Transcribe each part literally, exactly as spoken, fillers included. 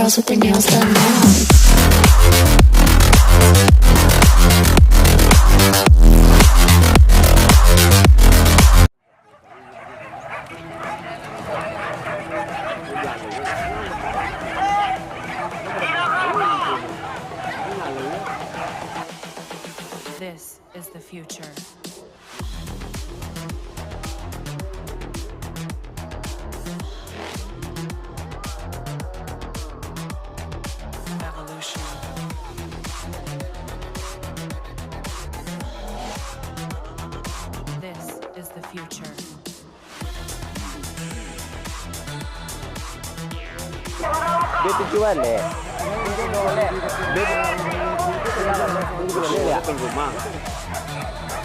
Girls with their nails done now. This is the future. Evolution. This is the future. Dia tujuan, eh. Dia tujuan, eh.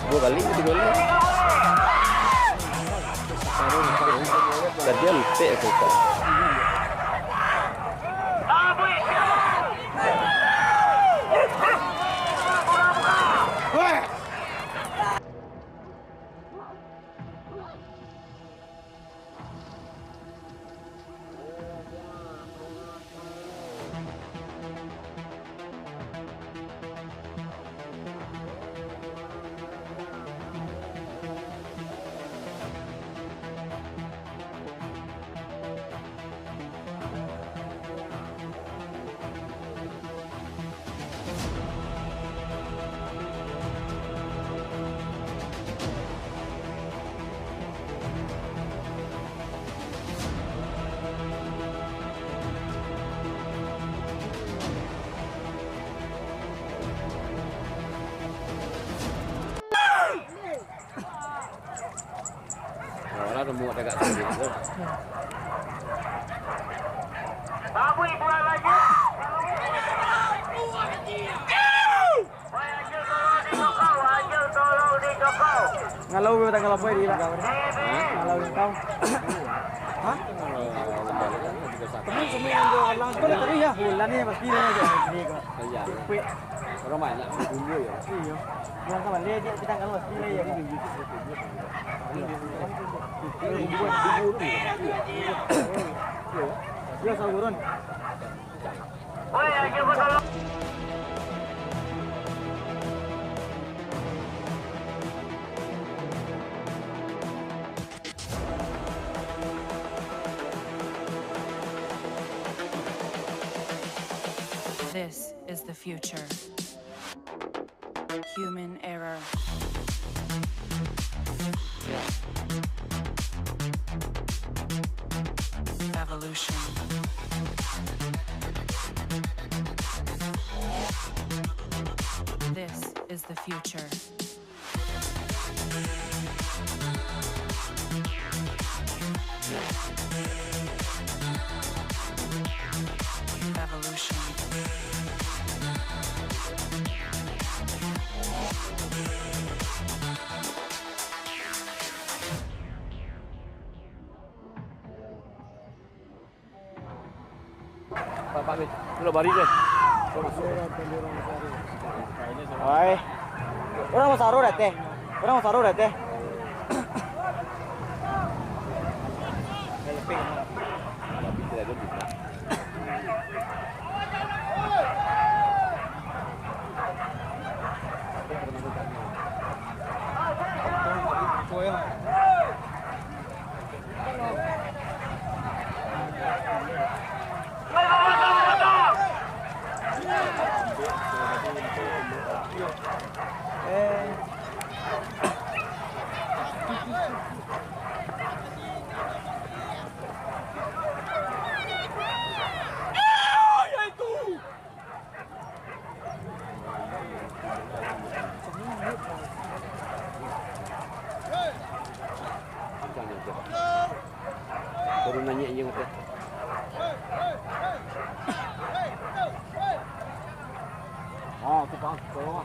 Dua kali, tiga kali. Tadi hampir aku tak. Nah, orang nemu agak tinggi tu. Ngalau gue tanggal apa di, Pak? Hah? Ngalau gue tau. Hah? Tapi semua yang gue ulang tu tadi ya, bulan ni pasti dia aja. Iya. Orang banyak kumpul ya. Iya. Yang kawan dia, dia kita kan mesti lah ya. Iya, saburan. This is the future. Human error. Evolution. This is the future. Evolution. Pak, Pak, Mit. Dulu bari deh. Wai. Urang Masaro dateh. Urang Masaro dateh. Baru nanya je mata. Ah, tu faham. Tolong lah.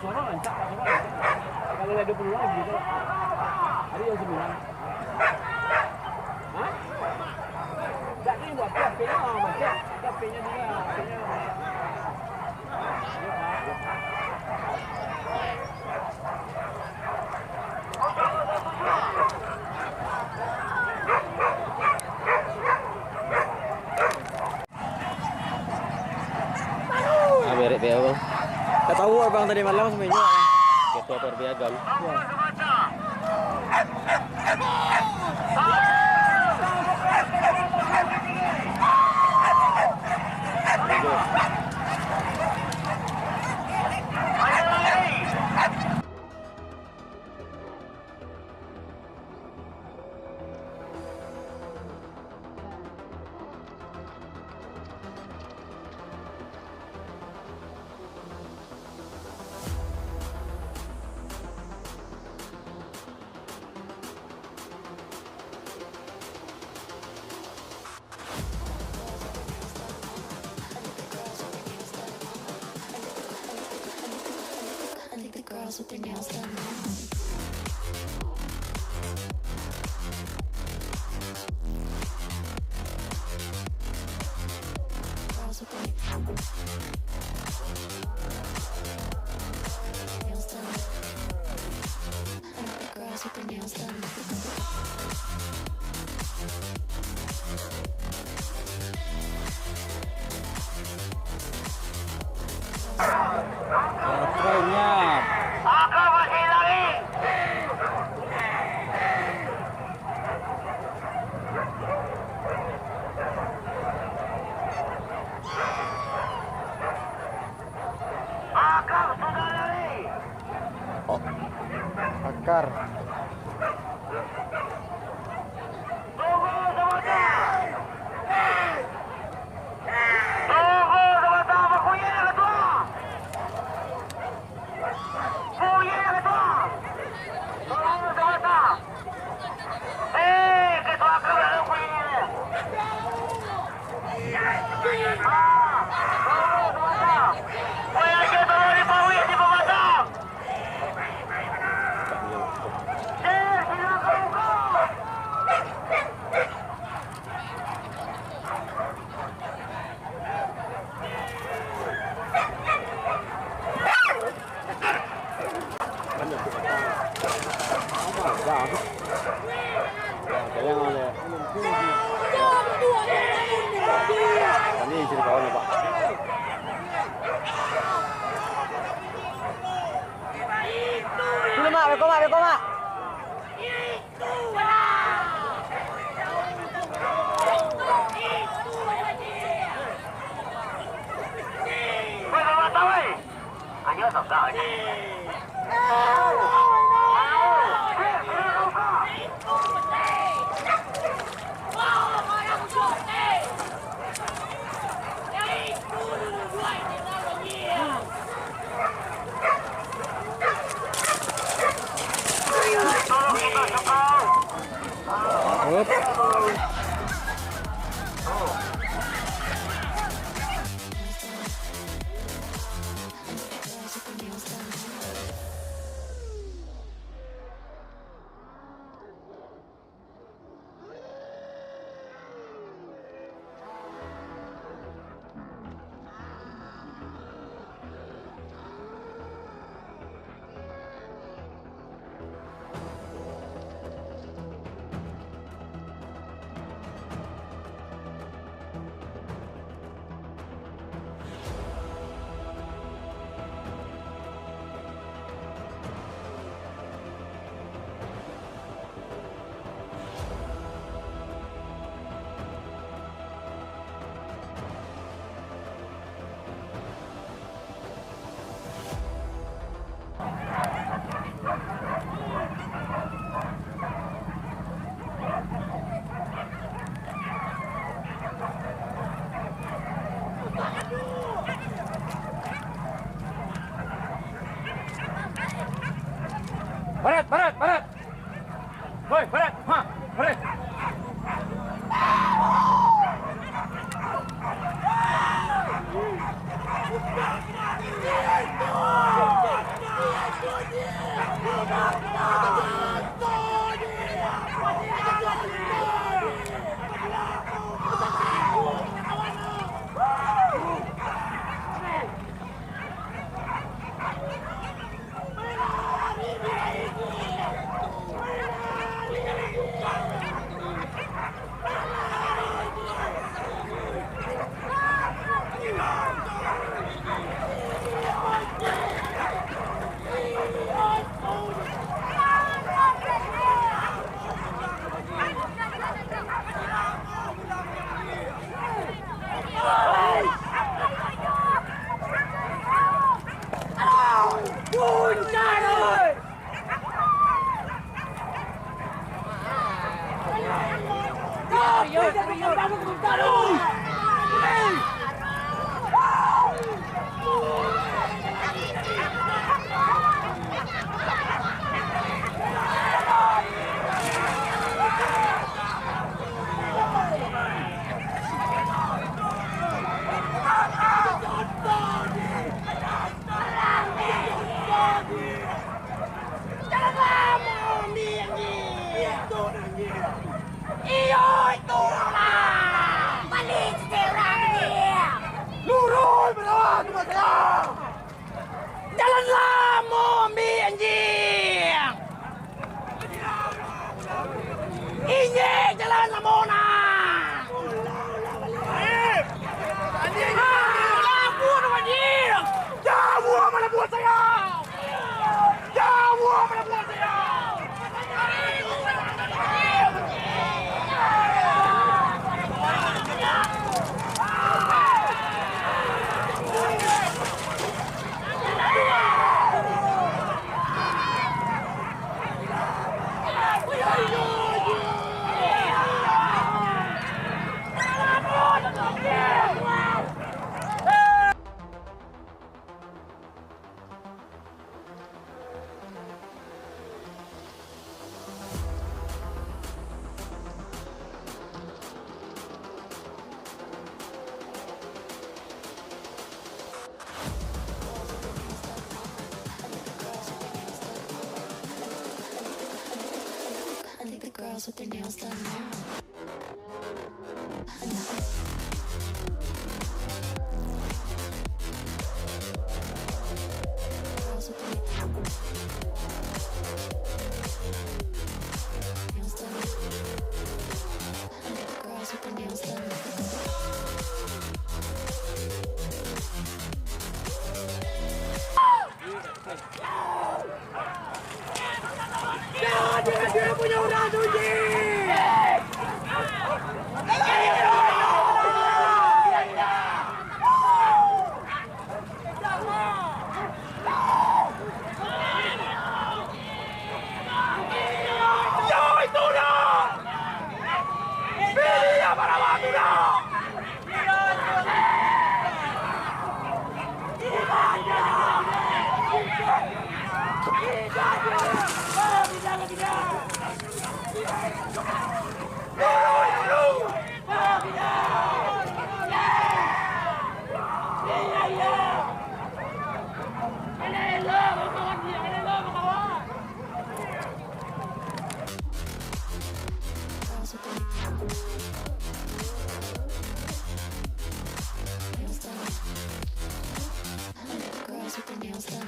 suara rancak, tak suara rancak. Kalau ada peluang, gitu. Ada yang sembilan. Hah? Tak ada yang buat apa, apa yang orang baca. Ada apa yang dia, apa yang dia. Ah, berek piak, Bang. Tak tahu abang tadi malam sama inyo. Ketua P R B Agam. Ya. Akar. Dulu, Mak, beko, Mak, beko, Mak. Barat, barat, barat. Woi, barat. Ha. Jalan lamo, ambiak anjiang! Injek jalan lamo nah! Ah, labuah tu, anjiang! Jauah malah buah sayau! Jauah malah buah sayau! I think the girls with their nails done now. Girls with their nails done. I think the girls with their nails done.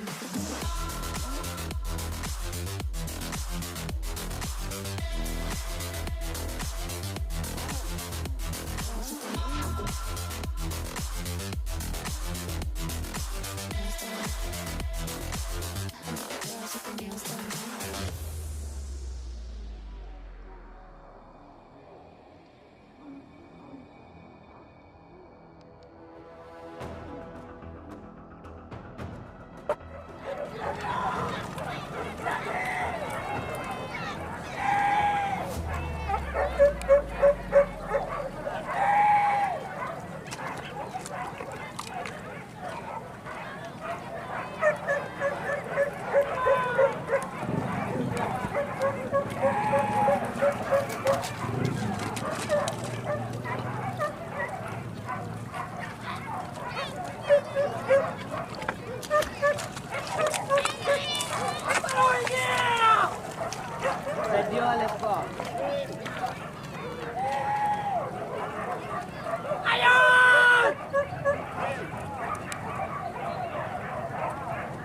Ayo!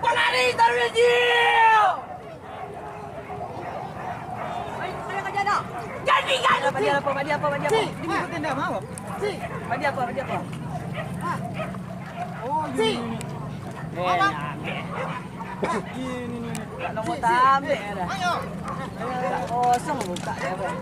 Balari taruih, Jil! Jadi kan? Padi apa, padi apa, padi apa? Ini ngikutin dah, mau? Padi apa, padi apa? Oh, ini, ini. Eh, ini, ini. Nak nombor tambah dah. Kosong buka dia, Bang.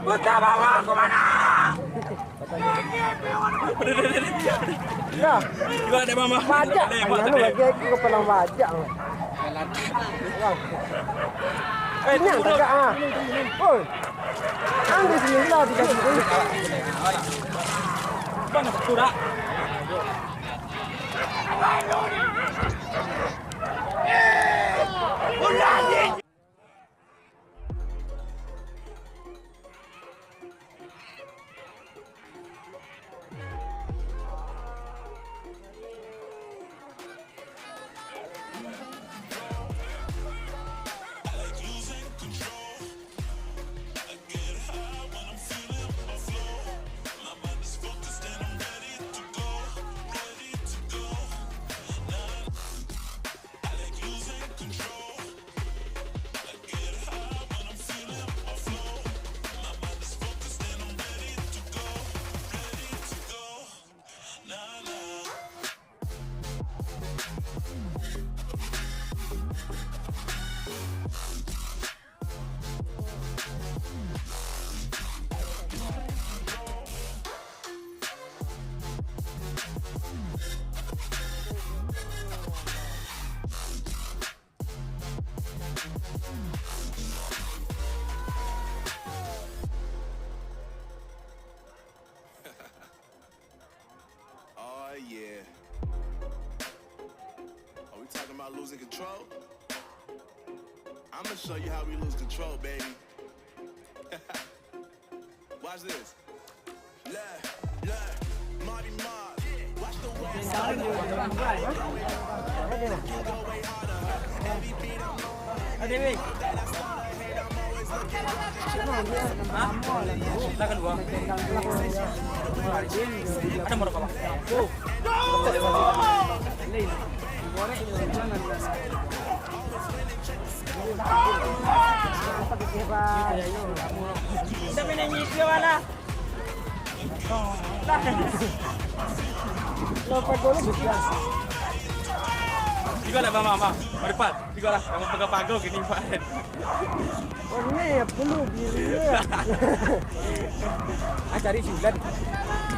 Kota Bawang ke mana? Nah, Gua ada mama. Bajak. Ada, Mak, anu ada. Lagi aku kepala bajak. Bang. Eh, ini yang tunggu dulu. Tegak, ah. Oi. Ambil sini lah, tiga sini. Bang, sudah. Oh yeah. Are we talking about losing control? I'ma show you how we lose control, baby. Watch this. Look, look, Marty Mark. Watch the way I start. Hah? Silakan dua. Ada merokok, Bang? Tuh. Kita main yang nyicil lah. Lo pago lo bisa. Tigo lah, Bang, Bang, Bang. Maripat. Tigo lah. Kamu pegang pago gini, Pak. Oh, ini ya, perlu diri ya. Ah, cari si Ulan.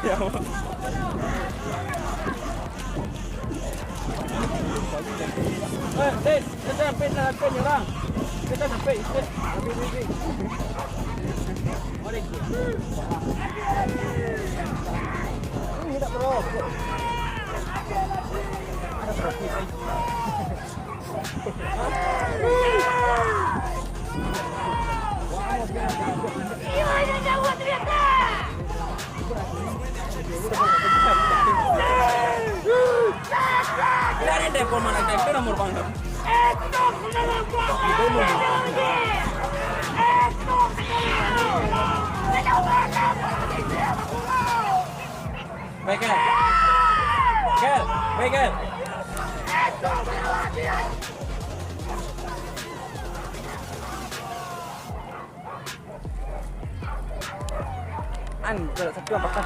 Ya, Bang. Eh, Din, kita sampai, kita sampai, orang. Kita sampai, kita. Habis, habis, habis. Ini tak perlu. Ada perlu. Dari depo mana, depo nomor bangsa. Michael. Michael. Michael. An, kalau satu apakah